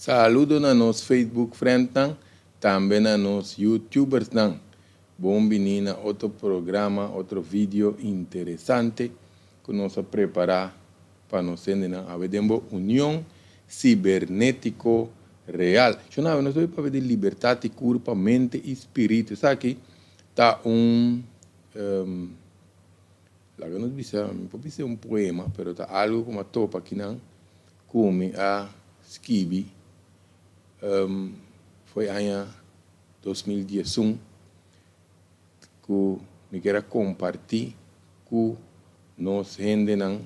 Saludo na nos Facebook friendnan, tambe na nos YouTubersnan. Bon bini na otro programa, otro video interesante ku nos a prepará pa nos hendenan awe den bo Union Sibernetiko Real. Shon awe nos ta bai papia di libertat di kurpa, mente i spiritu. Esaki ta un laga nos bisa, mi por bisa un poema, pero ta algu ku mi a topa akinan ku mi a skibi fo'i aña 2011 ku mi kier a kompartí ku nos hendenan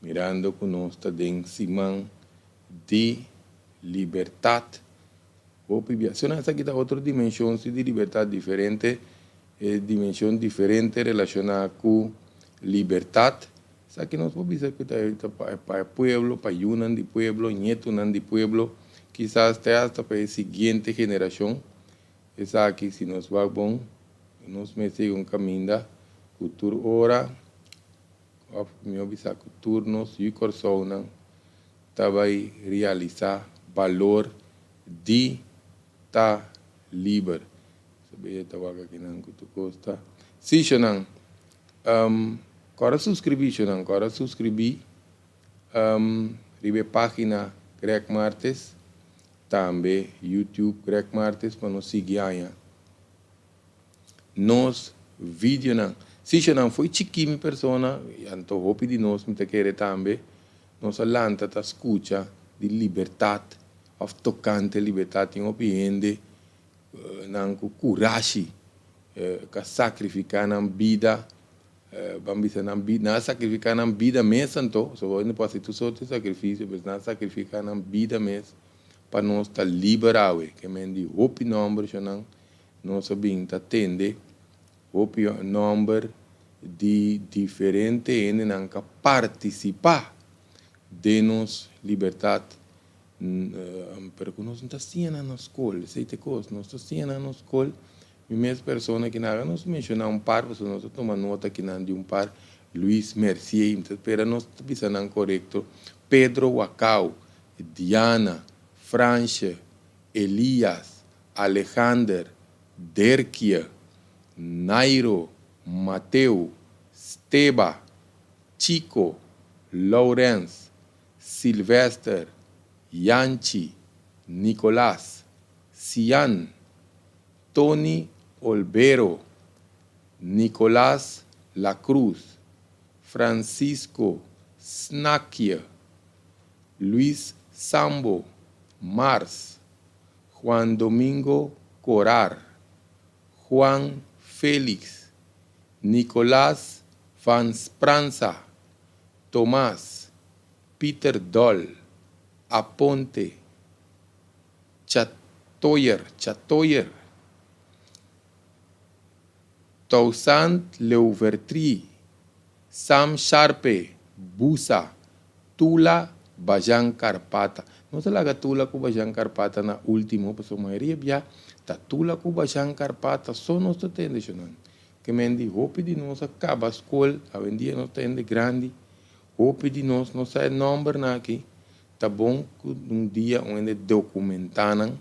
mirando ku nos ta den siman di libertat. Hopi bia. Sino esaki ta otro dimenshon si di libertat diferente, e dimenshon diferente relashoná ku libertat. Esaki nos por bisa ku ta pa e pueblo, pa yunan di pueblo, ñetunan di pueblo, kisas te asta pa e siguiente generashon. Esaki si nos wak bon, nos mester yega un kaminda ku tur ora, òf mihó bisa ku tur nos yu Kòrsounan ta bai realisá balor di ta liber. Sabi e ta wak akinan ku tur kos ta. Sí, shonnan. Kòrda suskribí, shonnan. Kòrda suskribí riba e página Greg Martes, tambe YouTube Greg Martes pa nos sigui haña nos videonan. Sí, shonnan, fo'i chikí mi persona, anto hopi di nos mi ta kere tambe, nos a lanta ta skucha di libertat òf tokante libertat. Tin hopi hende nan ku kurashi ka sakrifiká nan bida, ban bisa nan bida, nan a sakrifiká nan bida mes anto, so hende por hasi tur sorto di sakrifisio, pero nan a sakrifiká nan bida mes pa nos ta liber awe. Ke men di hopi nòmber shonnan nos a bin ta tende, hopi nòmber di diferente hendenan ka partisipá den nos libertat. Pero ku nos no ta siña nan na skol, esei ta e kos, nos ta siña nan na skol, mi mes persona ki nan, nos menshoná un par pasobra nos ta tuma nota kinan di un par, Luis Mercier, mi ta spera nos ta bisa nan korekto, Pedro Wakau, Diana, Fransje, Elias, Alejander, Derkie, Nairo, Mateo, Steba, Chico, Laurens, Silvester, Yanchi, Nicolas, Sian, Tony Olbero, Nicolas La Cruz, Francisco Snakje, Luis Sambo, Mars, Juan Domingo Corar, Juan Felix, Nicolas van Spranza, Tomas, Peter Dol, Aponte, Chatoyer, Chatoyer, Toussaint Louvertrie, Sam Sharpe, Busa, Tula, Bajan Karpata. Nos a laga Tula ku Bajan Karpata na ultimo pasobra mayoria bia ta Tula ku Bajan Karpata so nos ta tende shonnan. Ke men di hopi di nos a kaba skol, awendia nos ta hende grandi, hopi di nos no sa e nòmbernan aki, ta bon ku un dia un hende dokumentá nan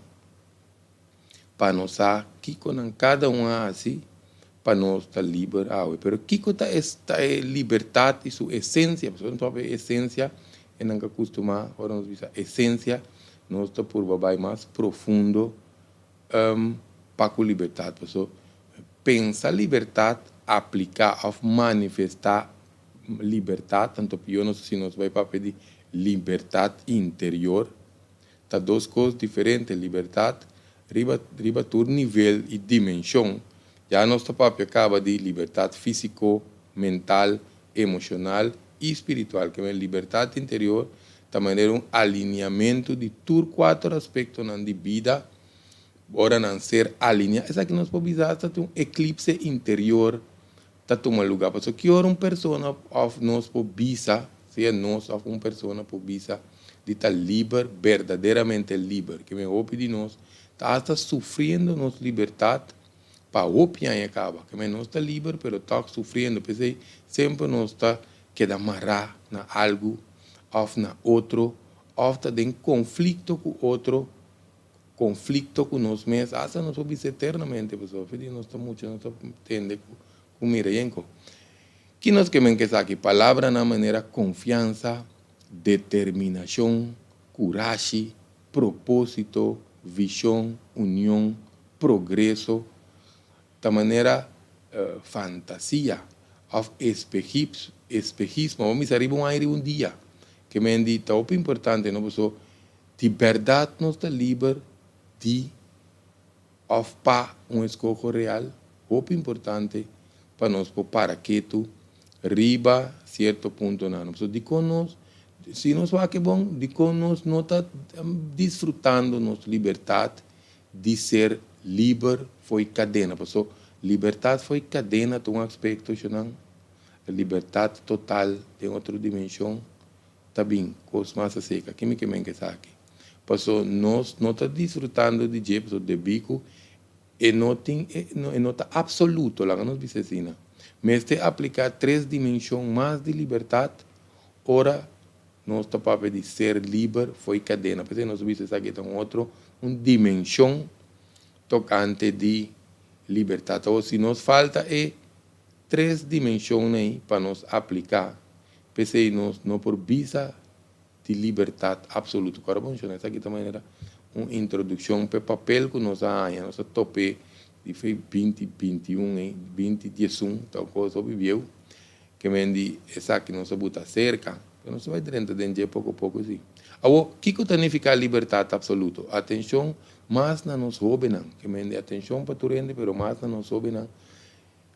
pa nos sa kiko nan kada un a hasi pa nos ta liber awe. Pero kiko ta e ta e libertat i su esensia? Pasobra nos papia esensia e nan ka kustumá ora nos bisa esensia nos ta purba bai mas profundo pa ku libertat. Paso pensa libertat, apliká òf manifestá libertat, tanto pió nos si nos bai papia di libertat interior, ta dos kos diferente. Libertat riba riba tur nivel i dimenshon. Ya nos ta papia kaba di libertat físiko, mental, emoshonal i spiritual. Ke men libertat interior ta manera un aliniamentu di tur kuater aspektonan di bida. Ora nan ser alineá, esaki nos por bisa hasta tin un eklipse interior ta tuma lugá. Pasobra ki ora un persona òf nos por bisa, sea nos òf un persona por bisa di ta liber, berdaderamente liber. Ke men hopi di nos ta hasta sufriendo nos libertat pa hopi aña kaba. Ke men nos ta liber pero tòg sufriendo. P'esei semper nos ta keda mará na algu òf na otro. òf ta den konflikto ku otro, konflikto ku nos mes, asta nos por bisa eternamente, pasobra hopi di nos ta mucha, nos ta tende ku mira yenko. Ki nos ke men ku esaki? Palabranan manera konfiansa, determinashon, kurashi, propósito, vishon, union, progreso, ta manera fantasia òf espehismo. Bo misa riba un aña riba un dia. Ke men di ta hopi importante no paso di bèrdat nos ta liber di òf pa un eskoho real. Hopi importante pa nos por para ketu riba sierto puntonan. Paso dikon nos, si nos wak e bon, dikon nos no ta disfrutando nos libertat di ser liber fo'i kadena? Paso libertat fo'i kadena ta un aspekto shonan, libertat total den otro dimenshon ta bin kos mas aserka. Ki mi ke men ku esaki? Paso nos no ta disfrutando di dje paso debí ku E no tin e e no ta absoluto, laga nos bisa asina. Mester apliká tres dimenshon mas di libertat ora nos ta papia di ser liber fo'i kadena. P'esei nos a bisa esaki ta un otro, un dimenshon tokante di libertat. Awor si nos falta e tres dimenshonnan ei pa nos apliká, p'esei nos no por bisa di libertat absoluto. Ku ora bo menshoná esaki ta manera un introdukshon pa e papel ku nos a haña, nos a top'é di fe binti binti un ei, binti diesun, ta un kos hopi bieu, ke men di esaki nos a buta aserka, pero nos ta bai drenta den dje poko poko si. Awor, kiko ta nifiká libertat absoluto? Atenshon mas na nos hóbennan, ke men di atenshon pa tur hende, pero mas na nos hóbennan.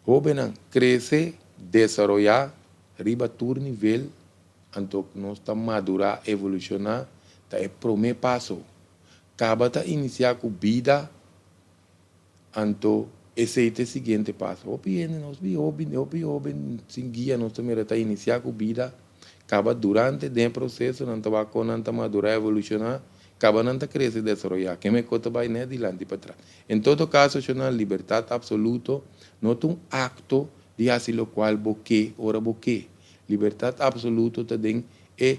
Hóbennan, krese, desaroyá riba tur nivel. Anto nos ta madurá, evolushoná, ta e promé paso. Kaba ta inisiá ku bida, anto esei ta e siguiente paso. Hopi hende, nos bi hopi, hopi hóben sin guia nos ta mira ta inisiá ku bida, kaba durante den e proseso nan ta wak kon nan ta madurá, evolushoná, kaba nan ta krese, desaroyá. Ken mekor ta bai nèt dilanti pa tras. En todo kaso, shonal, libertat apsoluto no ta un akto di hasi lokual bo ke ora bo ke. Libertat absoluto ta den e,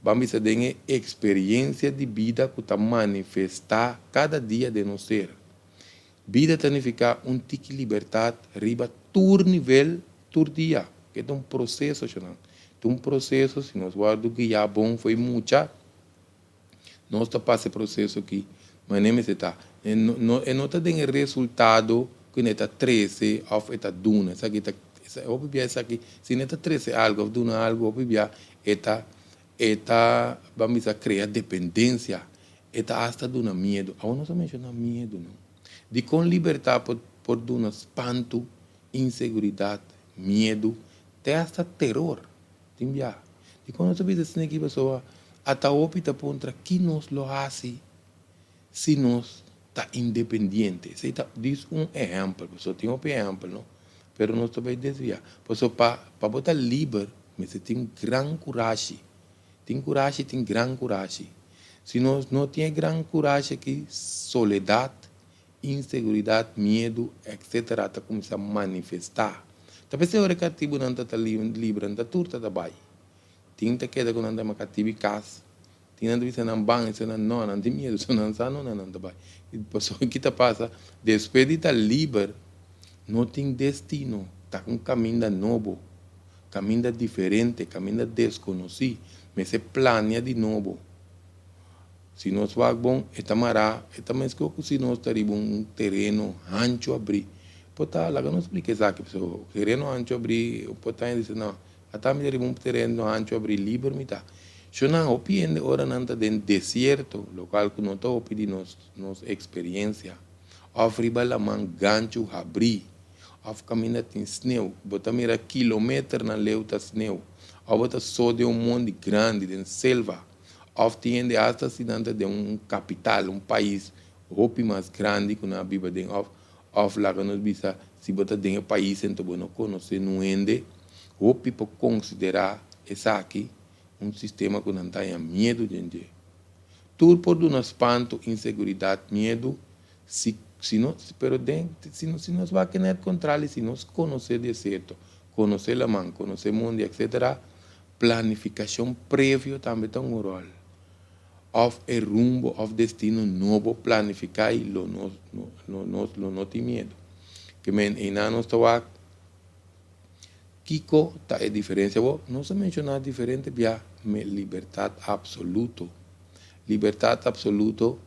ban bisa den e experiencia di bida cu ta manifesta cada dia den nos ser. Bida ta nifica un tiki libertad riba tur nivel tur dia. E ta un proceso, shonan. Ta un proceso, si nos wordo guia bon fo'i mucha, Nos ta pasa e proseso aki, ma ne mester ta. E no e no ta den e resultado ku ne ta trese òf e ta duna. Esaki ta hopi bia esaki si ne ta trese algu òf duna algu hopi bia e ta e ta ban bisa krea dependensia, e ta asta duna miedu. Awor nos a menshoná miedu no. Dikon libertat por por duna spantu, inseguridat, miedu, te asta teror? Tin bia. Dikon nos ta bisa asina aki? Pasobra ata hopi ta puntra ki nos lo hasi si nos ta independiente. Esei ta dis un ehèmpel, pasobra tin hopi ehèmpel no, pero nos ta bai desviá. Pasobra pa pa bo ta liber mester tin gran kurashi. Tin kurashi, tin gran kurashi. Si nos no tin e gran kurashi aki, soledat Inseguridat, miedu, etc. Ta kuminsá manifestá. Ta p'esei ora e katibunan ta ta libra, nan ta tur ta ta bai. Tin ta keda ku nan ta yama katibu i kas. Tin nan ta bisa nan ban, esei nan no, nan tin miedu, so nan sa no nan nan ta bai. Pasobra ki ta pasa, despues di ta liber, no tin destino, ta un kaminda nobo, kaminda diferente, kaminda deskonosí. Mester plania di nobo. Si nos wak bon, e ta mará, e ta meskos ku si nos ta riba un tereno hanchu abrí. Por ta, laga nos splika esaki, pasobra tereno hanchu abrí, por ta hende bisa, no, ata mi ta riba un tereno hanchu abrí, liber mi ta. Shonnan, hopi hende ora nan ta den desierto, lokual ku no ta hopi di nos nos eksperiensia, òf riba laman ganchu habrí, òf kaminda tin sneu, bo ta mira kilometernan leu ta sneu, òf bo ta so den un mondi grandi, den selva. Of tin hende hasta si nan ta den un kapital, un pais hopi mas grandi ku nan a biba den of of laga nos bisa si bo ta den e pais ento bo no konosé nun hende, hopi por konsiderá esaki un sistema ku nan ta haña miedu den dje. Tur por duna spantu, inseguridat, miedu si si no pero den si si nos wak net kontrali si nos konosé desierto, konosé laman, konosé mondi etcetera Planifikashon previo tambe ta un ròl. Òf e rumbo òf destino nobo planifiká i lo nos no nos lo no tin miedu. Ke men einan nos ta wak kiko ta e diferensia. Bo nos a menshoná diferente bia me libertat apsoluto. Libertat apsoluto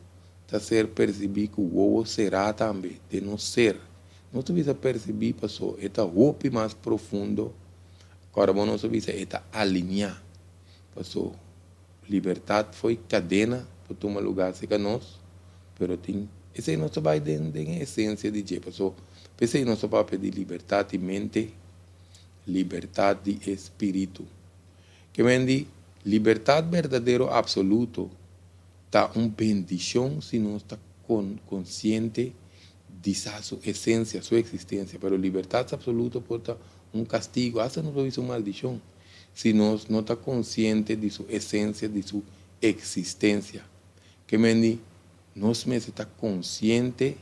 ta ser persibí ku wowo será tambe den nos ser. Nos ta bisa persibí paso e ta hopi mas profundo. Kòrda bo nos a bisa e ta aliniá paso. Libertad fo'i cadena por tuma lugar cerca nos, pero tin esey nos ta bay den den e esencia di dje, paso p'esey nos ta papia di libertad di mente, libertad di e spiritu. Ke men di libertad berdadero absoluto ta un bendicion si nos ta con consciente di sa su esencia, su existencia, pero libertad absoluto por ta un castigo, hasta nos por bisa un maldicion. Si nos no ta konsiente di su esensia, di su eksistensia. Ke men di, nos mester ta konsiente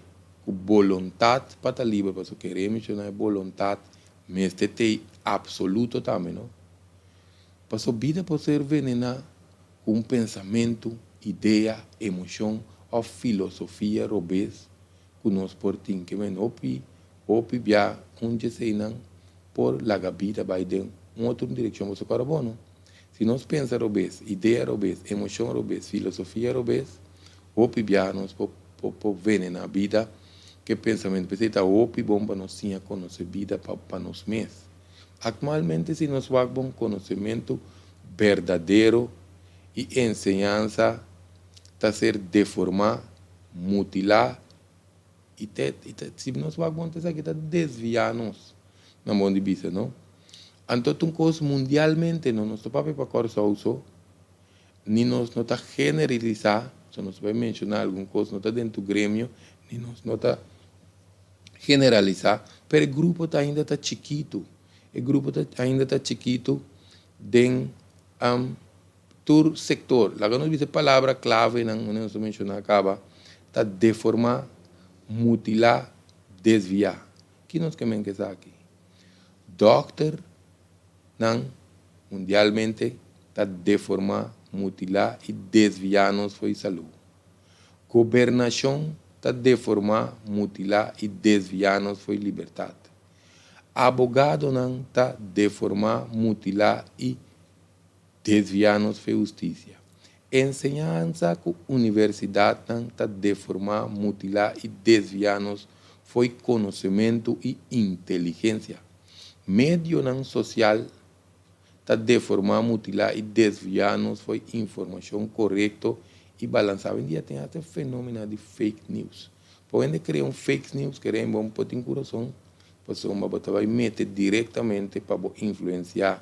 ku bolontat pa ta liber, pasobra kere menshoná e bolontat mester t'ei apsoluto tambe, no? Pasobra bida por ser venená ku un pensamentu, idea, emoshon òf filosofia robes ku nos por tin. Ke men hopi, hopi bia un djeseinan por laga bida bai den un otro direkshon. Boso kòrda bon no? Si nos pensa robes, idea robes, emoshon robes, filosofia robes, hopi bia nos por por venená bida ku e pensamentu. P'esei ta hopi bon pa nos siña konosé bida pa pa nos mes. Aktualmente si nos wak bon konosementu berdadero i enseñansa ta ser deformá, mutilá i te i te si nos wak bon ta esaki ta desviá nos na bon di bisa no. Anto ta un kos mundialmente no nos ta papia pa Kòrsou so ni nos no ta generalisá so nos ta bai menshoná algun kos no ta den tur gremio ni nos no ta generalisá pero e grupo ta ainda ta chikitu e grupo ta ainda ta chikitu den Tur sektor, laga nos bisa e palabra klavenan manera nos a menshoná kaba, ta deformá, mutilá, desviá. Ki nos ke men ku esaki? Dòkternan mundialmente ta deformá, mutilá i desviá nos fo'i salú. Gobernashon ta deformá, mutilá i desviá nos fo'i libertat. Abogadonan ta deformá, mutilá i Desviá nos fe hustisia. Enseñansa ku universidatnan ta deformá, mutilá i desviá nos fo'i konosementu i inteligensia. Medionan sosial ta deformá, mutilá i desviá nos fo'i informashon korekto i balansá. Awendia tin hasta e fenómeno di fake news. Pa hende krea un fake news kere bo por tin kurason pasobra bo ta bai mete direktamente pa bo influensiá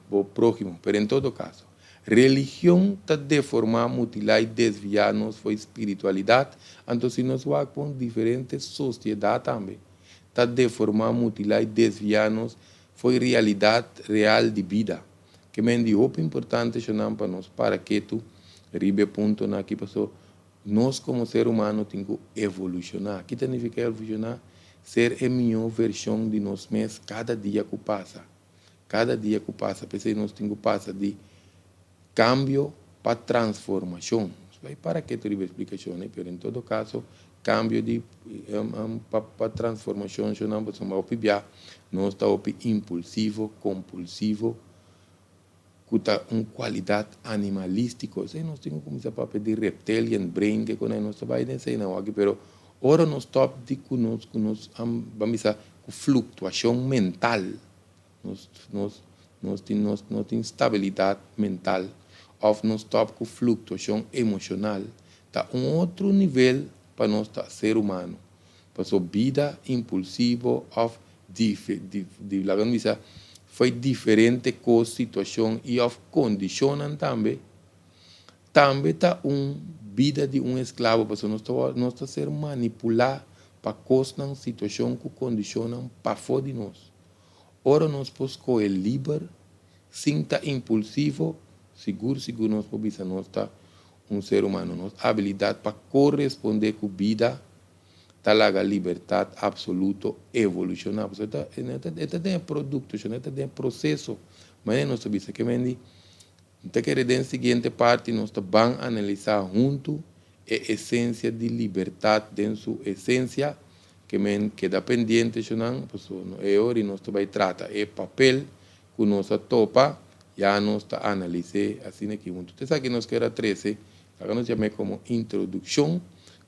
bo próhimo. Pero en todo caso, religion ta deformá, mutilá i desviá nos fo'i spiritualidat. Anto si nos wak pa un diferente sosiedat tambe ta deformá, mutilá i desviá nos fo'i realidat real di bida. Ke men di hopi importante shonnan pa nos para ketu riba e puntonan aki paso nos komo ser humano tin ku evolushoná. Ki ta nifiká evolushoná? Ser e mihó vershon di nos mes kada dia ku pasa. Kada dia ku pasa, p'esei nos tin ku pasa di kambio pa transformashon. Nos bai para ketu riba e splikashon ei, pero en todo kaso kambio di pa pa transformashon shonnan pasobra hopi bia nos ta hopi impulsivo, kompulsivo, ku ta un kualidat animalístiko. Esei nos tin ku kuminsá papia di reptilian brain ke konai nos ta bai den esei nan wak, pero ora nos stòp di ku nos ku nos ban bisa ku fluktuashon mental, nos nos nos tin nos no tin stabilidat mental òf nos stòp ku fluktuashon emoshonal ta un otro nivel pa nos ta ser humano. Paso bida impulsivo òf di laga nos bisa fo'i diferente kos, situashon i òf kondishonnan tambe, tambe ta un bida di un esklabo pasobra nos ta nos ta ser manipulá pa kosnan, situashon ku kondishonnan pafó di nos. Ora nos por skohe liber, sin ta impulsivo, sigur sigur nos por bisa nos ta un ser humano. Nos abilidat pa korespondé ku bida ta laga libertat absoluto evolushoná. Pasobra e ta e ta den e produkto, e ta den e proseso. Manera nos ta bisa ke men di, Mi ta kere den siguiente parti nos ta ban analisá huntu e esensia di libertat den su esensia, ke men keda pendiente shonnan, pasobra e ora nos ta bai trata e papel ku nos a topa, ya nos ta analis'é asina aki huntu. Ta esaki nos kier a trese, laga nos yam'é komo introdukshon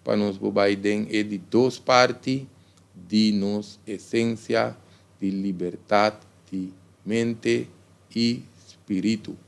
pa nos por bai den e di dos parti di nos esensia di libertat di mente i spiritu.